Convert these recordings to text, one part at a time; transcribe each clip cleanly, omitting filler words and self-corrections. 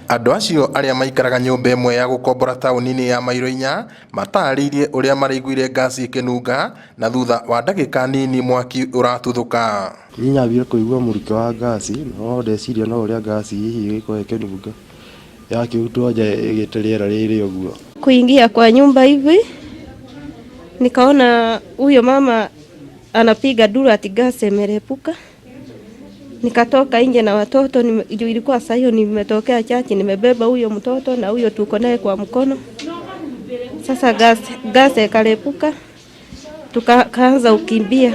Andũ acio arĩa maikaraga nyũmba ĩmwe ya gũkombora taũni-inĩ ya Mairo Inya matarĩirie ũrĩa maraiguire ngasi ĩkĩnunga na thutha wa ndagĩka nini mwaki ũratuthũka. Niĩ nyambire kũigua mũrukĩ wa ngasi no ndeciria no ũrĩa ngasi hihi ĩgĩkorwo ĩkĩnunga yakĩrutwo nja ĩgĩte rĩera rĩrĩ ũguo. Kuingia kwa nyumba hivi nikaona huyo mama anapiga nduru ati gas imerepuka. Nikatoka nje na watoto juu ilikuwa saa hiyo nimetokea church, nimebeba huyo mtoto na huyo tuko naye kwa mkono. Sasa gas ikarepuka, tukaanza ukimbia.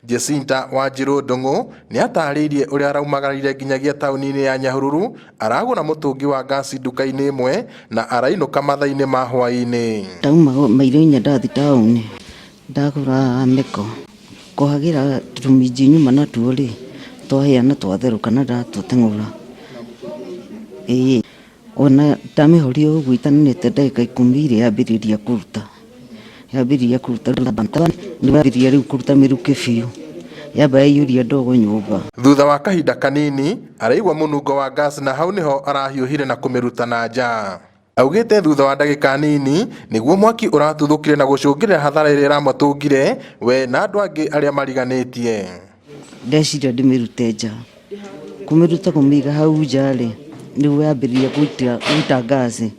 Jacinta Wanjiru Ndung'u nĩ atarĩirie ũrĩa araumagarire nginyagia taũni-inĩ ya Nyahururu aragũra mũtũngi wa ngasi nduka-inĩ ĩmwe na arainũka mathaa-inĩ ma hwaĩ-inĩ. Ndauma Mairo Inya ndathi taũni ndagũra mĩko kũhagĩra tũminji nyuma natuo rĩ twahĩa na twatherũka na ndatũteng'ũra ĩĩ ona ndamĩhoria ũguo itaninĩte ndagĩka 10 rĩ yambĩrĩria kũruta yambĩrĩria kũruta nĩyambĩrĩria rĩu kũruta mĩrukĩ biũ yamba yaiyũria ndogo nyũmba. Thutha wa kahinda kanini araigua mũnungo wa gas na hau nĩho arahiũhire na kũmĩruta na nja. Augĩte thutha wa ndagĩka nini nĩguo mwaki ũratuthũkire na gũcũngĩrĩra hathara ĩrĩa ĩramũtũngire we na andũ angĩ arĩa mariganĩtie. Ndeciria ndĩmĩrute nja kũmĩruta kũmĩiga hau nja rĩ nĩguo yambĩrĩria gũita ngasi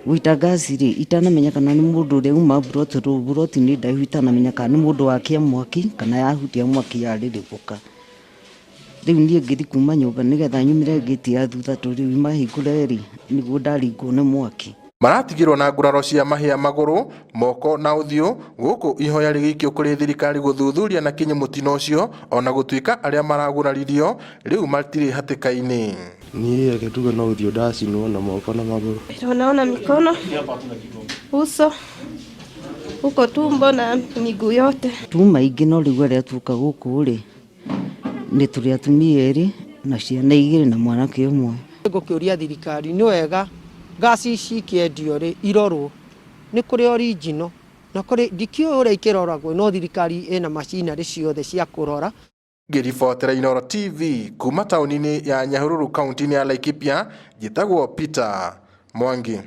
gũita ngasi rĩ itanamenya kana nĩ mũndũ ũrĩa uma mburoti tondũ mburoti nĩ ndaihu itanamenya kana nĩ mũndũ wakia mwaki kana yahutia mwaki yarĩrĩbũka. Rĩu niĩ ngĩthiĩ kuma nyũmba nĩgetha nyumĩre ngĩti ya thutha tondũ rĩu mahingũre rĩ nĩguo ndaringwo nĩ mwaki. Maratigirwo na nguraro cia mahĩa magũrũ, moko na ũthiũ gũkũ ihoya rĩgĩikio kũrĩ thirikari gũthuthuria na kinyi mũtino ũcio ona gũtuĩka arĩa maraguraririo rĩu matirĩ hatĩka-inĩ. Niĩ reke tuge no ũthiũ ndacinwo na moko na magũrũ. Unaona mikono, uso, huko tumbo na miguu yote. Tuma aingĩ no rĩu arĩa tuoka gũkũ rĩ nĩ tũrĩ atumia erĩ na ciana igĩrĩ na mwanake ũmwe. Ngũkĩũria thirikari nĩ wega ngasi ici ikĩendio rĩ irorwo nĩ kũrĩ original na kũrĩ ndikĩũĩ ũrĩa ikĩroragwo no thirikari ĩna macinarĩ ciothe cia kũrora. Ngĩribotera Inooro TV kuma taũni-inĩ ya Nyahururu kaunti-inĩ ya Laikipia, njĩtagwo Peter Mwangi.